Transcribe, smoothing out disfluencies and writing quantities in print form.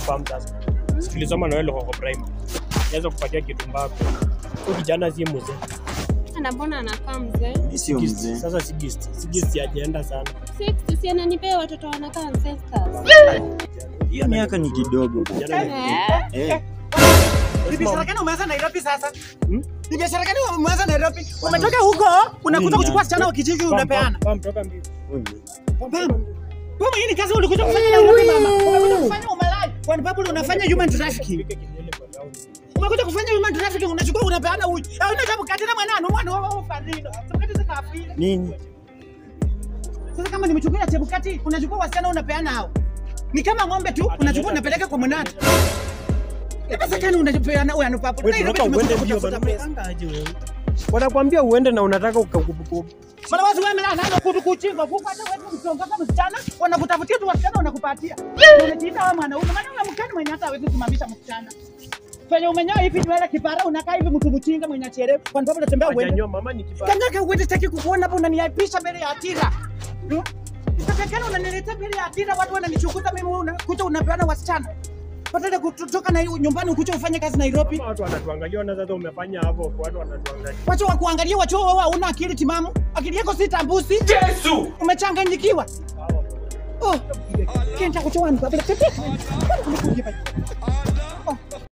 Pam sasa. Si tulisoma na wewe Lugogo Primary. Naweza kupatia kitu mbako. Huyu kijana si mzee. Na mbona anakaa mzee? Mimi sio mzee. Sasa si gist. Si gist hajaenda sana. 60 si ananipea watoto wanakaa ancestors. Hiyo miaka ni kidogo. Kijana ni Eh? Eh, Ni biashara gani umeanza Nairobi sasa? Hmm? Ni biashara gani umeanza Nairobi? Umetoka huko unakuja kuchukua wasichana wa kijiji unapeana. Pam, toka mbio. wewe. Bam. Bam, hii ni kazi ulikuja kufanya Nairobi mama. Umekuja kufanya umalai. Kwa sababu unafanya human trafficking. Pige kelele kwa ground. Umekuja kufanya human trafficking unachukua unapeana huyu. Eh, unataka kukatana mwana mwana wao farino. Chebukati zikafile. Nini? Sasa kama nimechukua Chebukati unachukua wasichana unapeana hao. Ni kama ng'ombe tu unachukua unapeleka kwa mwanati. Ni pesa gani unapeana huyu anupapo? Wewe Nairobi tunataka uende tumekuja mbio kutafuta bana. pesa. Unapanga aje wewe? Wanakuambia uende na unataka Mara watu wewe mla nalo kutu kuchinga kuku hata wewe mtonga kama msichana wanakutafutia tu wasichana wanakupatia. Unajiita wewe mwanaume maana wewe mkani mwenye hata hawezi kusimamisha msichana. Fanya umenyoa hivi nywele kipara unakaa hivi mtu mchinga mwenye achelewe kwa sababu unatembea uende. Hajanyoa mama ni kibaya. Kanyaga uende sitaki kukuona hapo unaniaibisha mbele ya hatira. Hmm? Sasa unaniletea mbele ya hatira watu wananichukuta mimi wewe unakuja unapeana wasichana. Badala kutoka na nyumbani ukuja ufanye kazi Nairobi. Kama watu wanatuangalia na sasa umefanya hapo kwa watu wanatuangalia. Wacha wakuangalia wacho wewe hauna akili timamu. Akili yako si tambusi. Yesu! Umechanganyikiwa. Oh. Kenta kuchoa ndio.